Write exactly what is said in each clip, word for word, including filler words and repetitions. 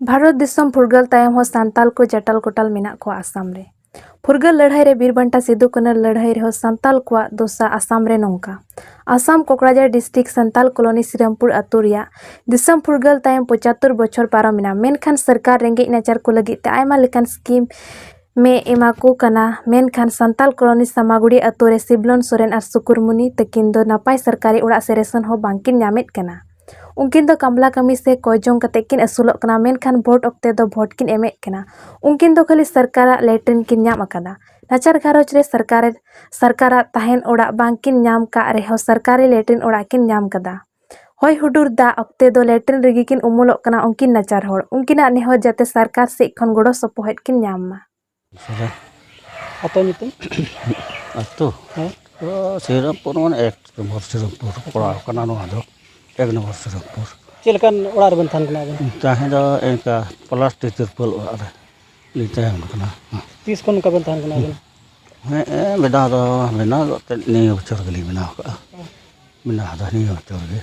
ᱵᱷᱟᱨᱚᱛ ᱫᱤᱥᱚᱢ ᱯᱷᱩᱨᱜᱟᱹᱞ ᱛᱟᱭᱚᱢ ᱦᱚᱸ ᱥᱟᱱᱛᱟᱞ ᱠᱚ ᱪᱟᱴᱟᱞ ᱠᱚᱴᱟᱞ ᱢᱮᱱᱟᱜ ᱠᱚᱣᱟ ᱟᱥᱟᱢ ᱨᱮ᱾ ᱯᱷᱩᱨᱜᱟᱹᱞ ᱞᱟᱹᱲᱦᱟᱹᱭ ᱨᱮ ᱵᱤᱨ ᱵᱟᱱᱴᱟ ᱥᱤᱫᱩ ᱠᱟᱹᱱᱦᱩ ᱞᱟᱹᱲᱦᱟᱹᱭ ᱨᱮᱦᱚᱸ ᱥᱟᱱᱛᱟᱞ ᱠᱚᱣᱟᱜ ᱫᱚᱥᱟ ᱟᱥᱟᱢ ᱨᱮ ᱱᱚᱝᱠᱟ᱾ ᱟᱥᱟᱢ ᱠᱚᱠᱲᱟᱡᱷᱟᱨ ᱰᱤᱥᱴᱨᱤᱠᱴ ᱥᱟᱱᱛᱟᱞ ᱠᱚᱞᱚᱱᱤ ᱥᱨᱤᱨᱟᱢᱯᱩᱨ ᱟᱹᱛᱩ ᱨᱮᱭᱟᱜ ᱫᱤᱥᱚᱢ ᱯᱷᱩᱨᱜᱟᱹᱞ ᱛᱟᱭᱚᱢ ᱯᱚᱸᱪᱟᱛᱛᱳᱨ ᱵᱚᱪᱷᱚᱨ ᱯᱟᱨᱚᱢᱮᱱᱟ, ᱢᱮᱱᱠᱷᱟᱱ ᱥᱚᱨᱠᱟᱨ ᱨᱮᱸᱜᱮᱡ ᱱᱟᱪᱟᱨ ᱠᱚ ᱞᱟᱹᱜᱤᱫ ᱛᱮ ᱟᱭᱢᱟ ᱞᱮᱠᱟᱱ ᱥᱠᱤᱢ ᱢᱮ ᱮᱢᱟ ᱠᱚ ᱠᱟᱱᱟ, ᱢᱮᱱᱠᱷᱟᱱ ᱥᱟᱱᱛᱟᱞ ᱠᱚᱞᱚᱱᱤ ᱥᱟᱢᱟᱜᱩᱲᱤ ᱟᱹᱛᱩ ᱨᱮ ᱥᱤᱵᱞᱚᱱ ᱥᱚᱨᱮᱱ ᱟᱨ ᱥᱩᱠᱩᱨᱢᱩᱱᱤ ᱛᱟᱹᱠᱤᱱ ᱫᱚ ᱱᱟᱯᱟᱭ ᱥᱚᱨᱠᱟᱨᱤ ᱚᱲᱟᱜ ᱥᱮ ᱨᱮᱥᱚᱱ ᱦᱚᱸ ᱵᱟᱝᱠᱤᱱ ᱧᱟᱢᱮᱫ ᱠᱟᱱᱟ᱾ ᱩᱱᱠᱤᱱ ᱫᱚ ᱠᱟᱢᱞᱟ ᱠᱟᱹᱢᱤ ᱥᱮ ᱠᱚᱭ ᱡᱚᱝ ᱠᱟᱛᱮ ᱠᱤᱱ ᱟᱹᱥᱩᱞᱚᱜ ᱠᱟᱱᱟ, ᱢᱮᱱᱠᱷᱟᱱ ᱵᱷᱳᱴ ᱚᱠᱛᱮ ᱫᱚ ᱵᱷᱳᱴ ᱠᱤᱱ ᱮᱢᱮᱫ ᱠᱟᱱᱟ᱾ ᱩᱱᱠᱤᱱ ᱫᱚ ᱠᱷᱟᱹᱞᱤ ᱥᱚᱨᱠᱟᱨᱟᱜ ᱞᱮᱴᱨᱤᱱ ᱠᱤᱱ ᱧᱟᱢ ᱟᱠᱟᱫᱟ᱾ ᱱᱟᱪᱟᱨ ᱜᱷᱟᱨᱚᱸᱡᱽ ᱨᱮ ᱥᱚᱨᱠᱟᱨ, ᱥᱚᱨᱠᱟᱨᱟᱜ ᱛᱟᱦᱮᱱ ᱚᱲᱟᱜ ᱵᱟᱝ ᱠᱤᱱ ᱧᱟᱢ ᱠᱟᱜ ᱨᱮᱦᱚᱸ ᱥᱚᱨᱠᱟᱨᱤ ᱞᱮᱴᱨᱤᱱ ᱚᱲᱟᱜ ᱠᱤᱱ ᱧᱟᱢ ᱠᱟᱫᱟ᱾ ᱦᱚᱭ ᱦᱩᱰᱩᱨ ᱫᱟᱜ ᱚᱠᱛᱮ ᱫᱚ ᱞᱮᱴᱨᱤᱱ ᱨᱮᱜᱮ ᱠᱤᱱ ᱩᱢᱩᱞᱚᱜ ᱠᱟᱱᱟ ᱩᱱᱠᱤᱱ ᱱᱟᱪᱟᱨ ᱦᱚᱲ᱾ ᱩᱱᱠᱤᱱᱟᱜ ᱱᱮᱦᱚᱨ ᱡᱟᱛᱮ ᱥᱚᱨᱠᱟᱨ ᱥᱮᱫ ᱠᱷᱚᱱ ᱜᱚᱲᱚ ᱥᱚᱯᱚᱦᱚᱫ ᱠᱤᱱ ᱧᱟᱢ ᱢᱟ᱾ ᱥᱚᱨᱮᱱ᱾ ᱟᱛᱳ ᱧᱩᱛᱩᱢ? ᱟᱛᱳ? ᱦᱮᱸ᱾ ᱚ, ᱥᱨᱤᱨᱟᱢᱯᱩᱨ ᱢᱟᱱᱮ ᱮᱠ ᱱᱚᱢᱵᱚᱨ ᱥᱨᱤᱨᱟᱢᱯᱩᱨ ᱯᱟᱲᱟᱣ ᱠᱟᱱᱟ ᱱᱚᱣᱟ ᱫᱚ, ᱮᱠ ᱱᱚᱢᱵᱚᱨ ᱥᱨᱤᱨᱟᱢᱯᱩᱨ᱾ ᱪᱮᱫ ᱞᱮᱠᱟᱱ ᱚᱲᱟᱜ ᱨᱮᱵᱮᱱ ᱛᱟᱦᱮᱱ ᱠᱟᱱᱟ ᱟᱵᱮᱱ? ᱛᱟᱦᱮᱸ ᱫᱚ ᱤᱱᱠᱟ ᱯᱞᱟᱥᱴᱤᱠ ᱛᱤᱨᱯᱚᱞ ᱚᱲᱟᱜ ᱨᱮ ᱞᱤᱧ ᱛᱟᱦᱮᱱ ᱠᱟᱱᱟ᱾ ᱛᱤᱥ ᱠᱷᱚᱱ ᱱᱚᱝᱠᱟ ᱵᱮᱱ ᱛᱟᱦᱮᱱ ᱠᱟᱱᱟ ᱟᱵᱮᱱ? ᱦᱮᱸ, ᱵᱮᱱᱟᱣ ᱫᱚ ᱵᱮᱱᱟᱣ ᱫᱚ ᱮᱱᱛᱮᱫ ᱱᱤᱭᱟᱹ ᱵᱚᱪᱷᱚᱨ ᱜᱮᱞᱤᱧ ᱵᱮᱱᱟᱣ ᱠᱟᱜᱼᱟ᱾ ᱵᱮᱱᱟᱣ ᱫᱚ ᱱᱤᱭᱟᱹ ᱵᱚᱪᱷᱚᱨ ᱜᱮ᱾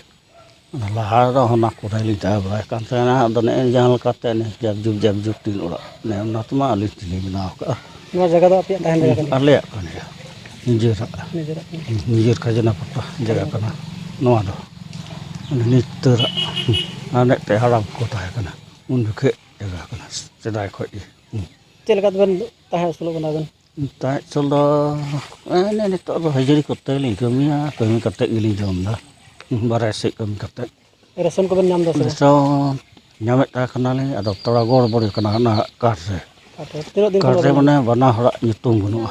ᱚᱱᱟ ᱞᱟᱦᱟ ᱨᱮᱫᱚ ᱚᱱᱟ ᱠᱚᱨᱮ ᱞᱤᱧ ᱛᱟᱦᱮᱸ ᱵᱟᱲᱟᱭ ᱠᱟᱱ ᱛᱟᱦᱮᱱᱟ, ᱟᱫᱚ ᱱᱮᱜᱼᱮ ᱡᱟᱦᱟᱸ ᱞᱮᱠᱟᱛᱮ ᱱᱮ ᱡᱟᱠ ᱡᱩᱜᱽ ᱡᱟᱠ ᱡᱩᱜᱽ ᱴᱤᱱ ᱚᱲᱟᱜ, ᱱᱮ ᱚᱱᱟ ᱛᱮᱢᱟ ᱟᱹᱞᱤᱧ ᱛᱮᱞᱤᱧ ᱵᱮᱱᱟᱣ ᱠᱟᱜᱼᱟ᱾ ᱱᱚᱣᱟ ᱡᱟᱭᱜᱟ ᱫᱚ ᱟᱯᱮᱭᱟᱜ ᱛᱟᱦᱮᱱ ᱡᱟᱭᱜᱟ ᱠᱟᱱᱟ? ᱟᱞᱮᱭᱟᱜ ᱠᱟᱱ ᱜᱮᱭᱟ, ᱱᱤᱡᱮᱨᱟᱜ᱾ ᱱᱤᱡᱮᱨᱟᱜ ᱠᱟᱱᱟ? ᱱᱤᱡᱮᱨ ᱠᱷᱟᱡᱽᱱᱟ ᱯᱟᱛᱟ ᱡᱟᱭᱜᱟ ᱠᱟᱱᱟ ᱱᱚᱣᱟ ᱫᱚ᱾ ᱢᱟᱱᱮ ᱱᱤᱛᱟᱹᱨᱟᱜ, ᱟᱨ ᱢᱤᱫᱴᱮᱡ ᱦᱟᱲᱟᱢ ᱠᱚ ᱛᱟᱦᱮᱸ ᱠᱟᱱᱟ, ᱩᱱ ᱡᱚᱠᱷᱮᱡ ᱡᱟᱭᱜᱟ ᱠᱟᱱᱟ, ᱥᱮᱫᱟᱭ ᱠᱷᱚᱡ ᱜᱮ᱾ ᱦᱩᱸ᱾ ᱪᱮᱫ ᱞᱮᱠᱟ ᱛᱮᱵᱮᱱ ᱛᱟᱦᱮᱸ ᱟᱹᱥᱩᱞᱚᱜ ᱠᱟᱱᱟ ᱟᱵᱮᱱ? ᱛᱟᱦᱮᱸ ᱟᱹᱥᱩᱞ ᱫᱚ, ᱮ, ᱱᱤᱛᱚᱜ ᱫᱚ ᱦᱟᱹᱡᱨᱤ ᱠᱚᱛᱮ ᱞᱤᱧ ᱠᱟᱹᱢᱤᱭᱟ, ᱠᱟᱹᱢᱤ ᱠᱟᱛᱮ ᱜᱮᱞᱤᱧ ᱡᱚᱢ ᱮᱫᱟ, ᱵᱟᱨᱦᱮ ᱥᱮᱫ ᱠᱟᱹᱢᱤ ᱠᱟᱛᱮ᱾ ᱨᱮᱥᱚᱱ ᱠᱚᱵᱮᱱ ᱧᱟᱢ ᱮᱫᱟ ᱥᱮ ᱵᱟᱝ? ᱨᱮᱥᱚᱱ ᱧᱟᱢᱮᱫ ᱛᱟᱦᱮᱸ ᱠᱟᱱᱟᱞᱤᱧ, ᱟᱫᱚ ᱛᱷᱚᱲᱟ ᱜᱚᱲᱵᱚᱲᱤ ᱠᱟᱱᱟ ᱚᱱᱟ ᱠᱟᱨᱰ ᱨᱮ᱾ ᱟᱪᱪᱷᱟ, ᱛᱤᱱᱟᱹᱜ ᱫᱤᱱ ᱠᱷᱚᱱ ᱠᱟᱨᱰ ᱨᱮ ᱵᱟᱵᱮᱱ ᱢᱟᱱᱮ ᱧᱟᱢ ᱮᱫᱟ? ᱵᱟᱱᱟ ᱦᱚᱲᱟᱜ ᱧᱩᱛᱩᱢ ᱵᱟᱹᱱᱩᱜᱼᱟ,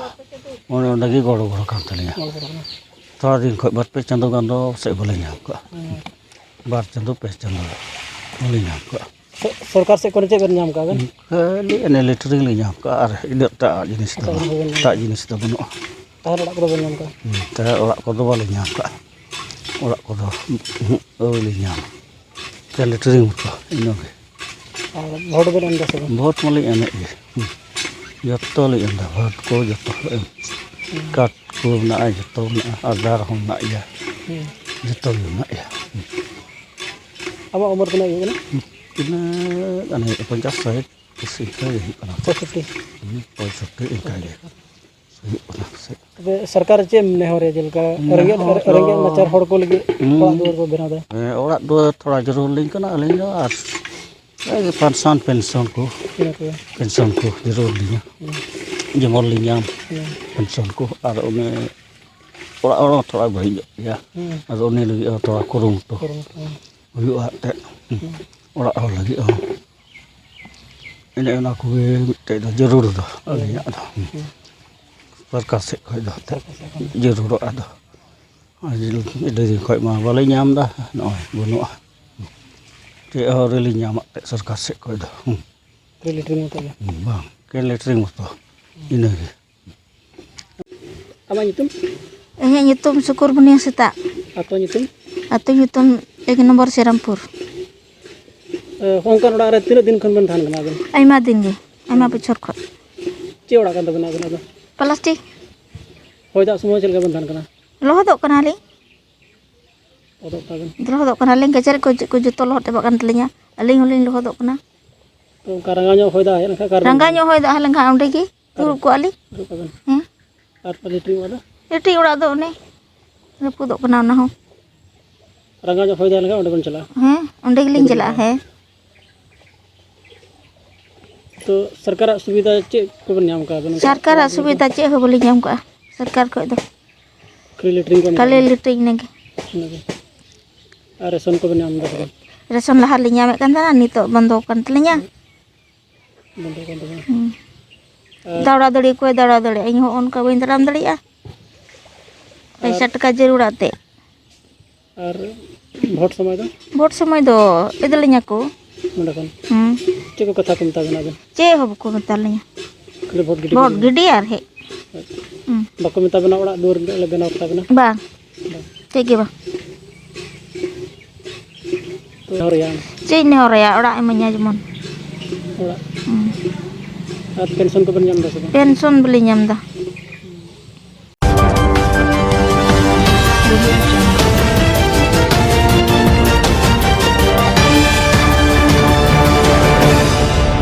ᱚᱱᱮ ᱚᱸᱰᱮ ᱜᱮ ᱜᱚᱲᱵᱚᱲ ᱠᱟᱱ ᱛᱟᱹᱞᱤᱧᱟ᱾ ᱜᱚᱲᱵᱚᱲ ᱠᱟᱱᱟ᱾ ᱛᱷᱚᱲᱟ ᱫᱤᱱ ᱠᱷᱚᱱ ᱵᱟᱨ ᱯᱮ ᱪᱟᱸᱫᱳ ᱜᱟᱱ ᱫᱚ ᱯᱟᱥᱮᱡ ᱵᱟᱹᱞᱤᱧ ᱧᱟᱢ ᱠᱟᱜᱼᱟ᱾ ᱦᱩᱸ᱾ ᱵᱟᱨ ᱪᱟᱸᱫᱳ ᱯᱮ ᱪᱟᱸᱫᱳ ᱵᱟᱹᱞᱤᱧ ᱧᱟᱢ ᱠᱟᱜᱼᱟ᱾ ᱥᱚ-, ᱥᱚᱨᱠᱟᱨ ᱥᱮᱫ ᱠᱷᱚᱱ ᱪᱮᱫ ᱵᱮᱱ ᱧᱟᱢ ᱠᱟᱜᱼᱟ ᱟᱵᱮᱱ? ᱠᱷᱟᱹᱞᱤ ᱚᱱᱮ ᱞᱮᱴᱨᱤᱱ ᱞᱤᱧ ᱧᱟᱢ ᱠᱟᱜᱼᱟ, ᱟᱨ ᱤᱱᱟᱹᱜ ᱮᱴᱟᱜ ᱡᱤᱱᱤᱥ ᱫᱚ ᱮᱴᱟᱜ ᱵᱟᱹᱱᱩᱜ, ᱡᱤᱱᱤᱥ ᱫᱚ ᱵᱟᱹᱱᱩᱜᱼᱟ᱾ ᱮᱴᱟᱜ ᱡᱤᱱᱤᱥ ᱫᱚ ᱵᱟᱹᱱᱩᱜᱼᱟ᱾ ᱛᱟᱦᱮᱱ ᱚᱲᱟᱜ ᱠᱚᱫᱚ ᱵᱮᱱ ᱧᱟᱢ ᱠᱟᱜᱼᱟ? ᱦᱩᱸ, ᱛᱟᱦᱮᱱ ᱚᱲᱟᱜ ᱠᱚᱫᱚ ᱵᱟᱹᱞᱤᱧ ᱧᱟᱢ ᱠᱟᱜᱼᱟ᱾ ᱚᱲᱟᱜ ᱠᱚᱫᱚ, ᱩᱦᱩᱸ, ᱟᱹᱣᱨᱤ ᱞᱤᱧ ᱧᱟᱢᱟ᱾ ᱠᱷᱟᱹᱞᱤ ᱞᱮᱴᱨᱤᱱ ᱢᱚᱛᱚ, ᱤᱱᱟᱹᱜᱮ᱾ ᱟᱨ ᱵᱷᱳᱴ ᱵᱮᱱ ᱮᱢ ᱮᱫᱟ ᱥᱮ ᱵᱟᱝ? ᱵᱷᱳᱴ ᱢᱟᱞᱤᱧ ᱮᱢᱮᱫ ᱜᱮ᱾ ᱦᱩᱸ᱾ ᱡᱚᱛᱚ ᱞᱤᱧ ᱮᱢ ᱮᱫᱟ, ᱵᱷᱳᱴ ᱠᱚ ᱡᱚᱛᱚ ᱞᱮ ᱮᱢ᱾ ᱦᱩᱸ᱾ ᱠᱟᱨᱰ ᱠᱚ ᱢᱮᱱᱟᱜᱼᱟ, ᱡᱚᱛᱚ ᱢᱮᱱᱟᱜᱼᱟ, ᱟᱫᱷᱟᱨ ᱦᱚᱸ ᱢᱮᱱᱟᱜ ᱜᱮᱭᱟ᱾ ᱦᱩᱸ᱾ ᱡᱚᱛᱚ ᱜᱮ ᱢᱮᱱᱟᱜ ᱜᱮᱭᱟ᱾ ᱦᱩᱸ᱾ ᱟᱢᱟᱜ ᱩᱢᱮᱨ ᱛᱤᱱᱟᱹᱜ ᱦᱩᱭᱩᱜ ᱠᱟᱱᱟ? ᱦᱩᱸ᱾ ᱛᱤᱱᱟᱹᱜ ᱜᱟᱱ ᱦᱩᱭᱩᱜᱼᱟ? ᱯᱚᱧᱪᱟᱥ, ᱥᱟᱴ, ᱤᱱᱠᱟᱹ ᱜᱮ ᱦᱩᱭᱩᱜ ᱠᱟᱱᱟ᱾ ᱯᱚᱸᱭᱥᱚᱴᱴᱤ᱾ ᱦᱩᱸ, ᱯᱚᱸᱭᱥᱚᱴᱴᱤ ᱤᱱᱠᱟᱹ ᱜᱮ ᱦᱩᱭᱩᱜ ᱠᱟᱱᱟ᱾ ᱥᱮ ᱛᱚᱵᱮ ᱥᱚᱨᱠᱟᱨ ᱪᱮᱫ ᱮᱢ ᱱᱮᱦᱚᱨᱮ, ᱡᱮᱞᱮᱠᱟ ᱨᱮᱸᱜᱮᱡ, ᱱᱮᱦᱚᱨ ᱫᱚ ᱨᱮᱸᱜᱮᱡ ᱱᱟᱪᱟᱨ ᱦᱚᱲ ᱠᱚ ᱞᱟᱹᱜᱤᱫ ᱦᱩᱸ᱾ ᱚᱲᱟᱜ ᱫᱩᱣᱟᱹᱨ ᱠᱚ ᱵᱮᱱᱟᱣ ᱫᱟ? ᱦᱮᱸ, ᱚᱲᱟᱜ ᱫᱩᱣᱟᱹᱨ ᱛᱷᱚᱲᱟ ᱡᱟᱹᱨᱩᱲ ᱞᱤᱧ ᱠᱟᱱᱟ ᱟᱹᱞᱤᱧ ᱫᱚ, ᱟᱨ ᱯᱮᱱᱥᱚᱱ, ᱯᱮᱱᱥᱚᱱ ᱠᱚ, ᱤᱱᱟᱹ ᱠᱚᱜᱮ᱾ ᱯᱮᱱᱥᱚᱱ ᱠᱚ ᱡᱟᱹᱨᱩᱲ ᱞᱤᱧᱟ᱾ ᱦᱩᱸ᱾ ᱡᱮᱢᱚᱱ ᱞᱤᱧ ᱧᱟᱢ ᱦᱩᱸ᱾ ᱯᱮᱱᱥᱚᱱ ᱠᱚ, ᱟᱨ ᱩᱱᱤ ᱚᱲᱟᱜ ᱦᱚᱲ ᱦᱚᱸ ᱛᱷᱚᱲᱟ ᱵᱟᱹᱲᱤᱡ ᱧᱚᱜ ᱜᱮᱭᱟ᱾ ᱦᱩᱸ᱾ ᱟᱫᱚ ᱩᱱᱤ ᱞᱟᱹᱜᱤᱫ ᱦᱚᱸ ᱛᱷᱚᱲᱟ ᱠᱩᱨᱩᱢᱩᱴᱩ ᱠᱩᱨᱩᱢᱩᱴᱩ, ᱦᱩᱸ᱾ ᱦᱩᱭᱩᱜᱼᱟ ᱮᱱᱛᱮᱫ᱾ ᱦᱩᱸ᱾ ᱚᱲᱟᱜ ᱦᱚᱲ ᱞᱟᱹᱜᱤᱫ ᱦᱚᱸ᱾ ᱮᱱᱮ ᱚᱱᱟ ᱠᱚᱜᱮ ᱢᱤᱫᱴᱮᱡ ᱫᱚ ᱡᱟᱹᱨᱩᱲ ᱫᱚ ᱦᱩᱸ᱾ ᱟᱹᱞᱤᱧᱟᱜ ᱫᱚ᱾ ᱦᱩᱸ᱾ ᱥᱚᱨᱠᱟᱨ ᱥᱮᱫ ᱠᱷᱚᱡ ᱫᱚ ᱮᱱᱛᱮᱫ ᱥᱚᱨᱠᱟᱨ ᱥᱮᱫ ᱠᱷᱚᱱ᱾ ᱡᱟᱹᱨᱩᱲᱚᱜᱼᱟ ᱫᱚ᱾ ᱟᱹᱰᱤ ᱫᱤᱱ ᱠᱷᱚᱡ ᱢᱟ ᱵᱟᱞᱮ ᱧᱟᱢ ᱮᱫᱟ, ᱱᱚᱜᱼᱚᱭ ᱵᱟᱹᱱᱩᱜᱼᱟ᱾ ᱪᱮᱫ ᱦᱚᱸ ᱟᱹᱣᱨᱤ ᱞᱮ ᱧᱟᱢᱟ ᱮᱱᱛᱮᱫ ᱥᱚᱨᱠᱟᱨ ᱥᱮᱫ ᱠᱷᱚᱡ ᱫᱚ᱾ ᱦᱩᱸ᱾ ᱠᱷᱟᱹᱞᱤ ᱞᱮᱴᱨᱤᱝ ᱢᱚᱛᱚ ᱜᱮ? ᱵᱟᱝ, ᱠᱷᱟᱹᱞᱤ ᱞᱮᱴᱨᱤᱝ ᱢᱚᱛᱚ᱾ ᱤᱱᱟᱹᱜᱮ᱾ ᱟᱢᱟᱜ ᱧᱩᱛᱩᱢ? ᱤᱧᱟᱹᱜ ᱧᱩᱛᱩᱢ ᱥᱩᱠᱩᱨᱢᱩᱱᱤ ᱦᱟᱸᱥᱫᱟ᱾ ᱟᱛᱳ ᱧᱩᱛᱩᱢ? ᱟᱛᱳ ᱧᱩᱛᱩᱢ ᱮᱠ ᱱᱚᱢᱵᱚᱨ ᱥᱮᱨᱟᱢᱯᱩᱨ᱾ ᱮ, ᱦᱚᱸᱜᱼᱚᱱᱠᱟᱱ ᱚᱲᱟᱜ ᱨᱮ ᱛᱤᱱᱟᱹᱜ ᱫᱤᱱ ᱠᱷᱚᱱ ᱵᱮᱱ ᱛᱟᱦᱮᱱ ᱠᱟᱱᱟ ᱟᱵᱮᱱ? ᱟᱭᱢᱟ ᱫᱤᱱ ᱜᱮ, ᱟᱭᱢᱟ ᱵᱚᱪᱷᱚᱨ ᱠᱷᱚᱱ᱾ ᱪᱮᱫ ᱚᱲᱟᱜ ᱠᱟᱱ ᱛᱟᱵᱮᱱᱟ ᱟᱵᱮᱱᱟᱜ ᱫᱚ? ᱯᱞᱟᱥᱴᱤᱠ᱾ ᱦᱚᱭ ᱫᱟᱜ ᱥᱚᱢᱚᱭ ᱪᱮᱫ ᱞᱮᱠᱟ ᱵᱮᱱ ᱛᱟᱦᱮᱱ ᱠᱟᱱᱟ? ᱞᱚᱦᱚᱫᱚᱜ ᱠᱟᱱᱟᱞᱤᱧ᱾ ᱞᱚᱦᱚᱫᱚᱜ ᱠᱟᱱᱟ ᱵᱮᱱ? ᱞᱚᱦᱚᱫᱚᱜ ᱠᱟᱱᱟᱞᱤᱧ, ᱠᱤᱪᱨᱤᱡ ᱠᱚ ᱪᱮᱫ ᱠᱚ ᱡᱚᱛᱚ ᱞᱚᱦᱚᱫ ᱪᱟᱵᱟᱜ ᱠᱟᱱ ᱛᱟᱹᱞᱤᱧᱟ, ᱟᱹᱞᱤᱧ ᱦᱚᱸᱞᱤᱧ ᱞᱚᱦᱚᱫᱚᱜ ᱠᱟᱱᱟ᱾ ᱛᱚ ᱚᱱᱠᱟ ᱨᱟᱸᱜᱟᱣ ᱧᱚᱜ ᱦᱚᱭ ᱫᱟᱜ ᱦᱮᱡ ᱞᱮᱱᱠᱷᱟᱱ ᱚᱠᱟ ᱨᱮᱵᱮᱱ ᱨᱟᱸᱜᱟᱣ ᱛᱟᱦᱮᱱᱟ? ᱧᱚᱜ ᱦᱚᱭ ᱫᱟᱜ ᱦᱮᱡ ᱞᱮᱱᱠᱷᱟᱱ ᱚᱸᱰᱮ ᱜᱮ ᱚᱠᱟᱨᱮ? ᱫᱩᱲᱩᱵ ᱠᱚᱜᱼᱟ ᱞᱤᱧ᱾ ᱫᱩᱲᱩᱵ ᱠᱚᱜᱼᱟ ᱵᱮᱱ? ᱦᱮᱸ᱾ ᱟᱨ ᱞᱮᱴᱨᱤᱝ ᱚᱲᱟᱜ ᱫᱚ? ᱞᱮᱴᱨᱤᱝ ᱚᱲᱟᱜ ᱫᱚ ᱚᱱᱮ ᱨᱟᱹᱯᱩᱫᱚᱜ ᱠᱟᱱᱟ ᱚᱱᱟ ᱦᱚᱸ᱾ ᱨᱟᱸᱜᱟᱣ ᱧᱚᱜ ᱦᱚᱭ ᱫᱟᱜ ᱞᱮᱱᱠᱷᱟᱱ ᱚᱸᱰᱮ ᱵᱮᱱ ᱪᱟᱞᱟᱜᱼᱟ? ᱦᱮᱸ, ᱚᱸᱰᱮ ᱜᱮᱞᱤᱧ ᱚᱸᱰᱮ ᱪᱟᱞᱟᱜᱼᱟ, ᱵᱮᱱ ᱦᱮᱸ᱾ ᱛᱚ ᱥᱚᱨᱠᱟᱨᱟᱜ ᱥᱩᱵᱤᱫᱷᱟ ᱪᱮᱫ ᱠᱚᱵᱮᱱ ᱧᱟᱢ ᱠᱟᱜᱼᱟ ᱟᱵᱮᱱ? ᱥᱚᱨᱠᱟᱨᱟᱜ ᱥᱩᱵᱤᱫᱷᱟ ᱪᱮᱫ ᱦᱚᱸ ᱵᱟᱹᱞᱤᱧ ᱧᱟᱢ ᱠᱟᱜᱼᱟ ᱥᱚᱨᱠᱟᱨ ᱠᱷᱚᱡ ᱫᱚ᱾ ᱠᱷᱟᱹᱞᱤ ᱞᱮᱴᱨᱤᱝ ᱠᱚ ᱮᱢ ᱠᱷᱟᱹᱞᱤ ᱠᱟᱜᱼᱟ? ᱞᱮᱴᱨᱤᱝ ᱤᱱᱟᱹᱜᱮ᱾ ᱤᱱᱟᱹᱜᱮ᱾ ᱟᱨ ᱨᱮᱥᱚᱱ ᱠᱚᱵᱮᱱ ᱧᱟᱢ ᱮᱫᱟ ᱥᱮ ᱵᱟᱝ? ᱨᱮᱥᱚᱱ ᱞᱟᱦᱟ ᱞᱤᱧ ᱧᱟᱢᱮᱫ ᱠᱟᱱ ᱛᱟᱦᱮᱱᱟ, ᱱᱤᱛᱚᱜ ᱵᱚᱱᱫᱚ ᱟᱠᱟᱱ ᱛᱟᱹᱞᱤᱧᱟ᱾ ᱵᱚᱱᱫᱚ ᱟᱠᱟᱱ ᱛᱟᱵᱮᱱᱟ᱾ ᱦᱩᱸ᱾ ᱟᱨ ᱫᱟᱣᱲᱟ ᱫᱟᱹᱲᱤ, ᱚᱠᱚᱭ ᱫᱟᱣᱲᱟ ᱫᱟᱹᱲᱤ? ᱤᱧ ᱦᱚᱸ ᱚᱱᱠᱟ ᱵᱟᱹᱧ ᱛᱟᱲᱟᱢ ᱫᱟᱲᱮᱭᱟᱜᱼᱟ᱾ ᱯᱚᱭᱥᱟ ᱟᱨ ᱴᱟᱠᱟ ᱡᱟᱹᱨᱩᱲᱟ ᱛᱮ᱾ ᱟᱨ ᱵᱷᱳᱴ ᱥᱚᱢᱚᱭ ᱫᱚ? ᱵᱷᱳᱴ ᱥᱚᱢᱚᱭ ᱫᱚ ᱮᱫᱮᱞᱤᱧᱟ ᱠᱚ᱾ ᱱᱚᱸᱰᱮ ᱠᱷᱚᱱ? ᱦᱩᱸ᱾ ᱪᱮᱫ ᱠᱚ ᱠᱟᱛᱷᱟ ᱠᱚ ᱢᱮᱛᱟ ᱵᱮᱱᱟ ᱟᱵᱮᱱ? ᱪᱮᱫ ᱦᱚᱸ ᱵᱟᱠᱚ ᱢᱮᱛᱟ ᱞᱤᱧᱟ᱾ ᱠᱷᱟᱹᱞᱤ ᱵᱷᱳᱴ ᱜᱤᱰᱤ ᱵᱷᱳᱴ ᱠᱚ? ᱜᱤᱰᱤ ᱟᱨ ᱦᱮᱡ᱾ ᱦᱩᱸ᱾ ᱵᱟᱠᱚ ᱢᱮᱛᱟ ᱵᱮᱱᱟ ᱚᱲᱟᱜ ᱫᱩᱣᱟᱹᱨ ᱞᱮ ᱵᱮᱱᱟᱣ ᱠᱟᱛᱟ ᱵᱮᱱᱟ? ᱵᱟᱝ᱾ ᱵᱟᱝ᱾ ᱪᱮᱫ ᱜᱮ ᱵᱟᱝ᱾ ᱱᱮᱦᱚᱨ ᱨᱮᱭᱟᱜ᱾ ᱪᱮᱫ ᱤᱧ ᱱᱮᱦᱚᱨ ᱟᱭᱟ? ᱚᱲᱟᱜ ᱤᱢᱟᱹᱧᱟ ᱡᱮᱢᱚᱱ᱾ ᱚᱲᱟᱜ᱾ ᱦᱩᱸ᱾ ᱟᱨ ᱯᱮᱱᱥᱚᱱ ᱠᱚᱵᱮᱱ ᱧᱟᱢ ᱮᱫᱟ ᱥᱮ ᱵᱟᱝ? ᱯᱮᱱᱥᱚᱱ ᱵᱟᱞᱮ ᱧᱟᱢ ᱮᱫᱟ᱾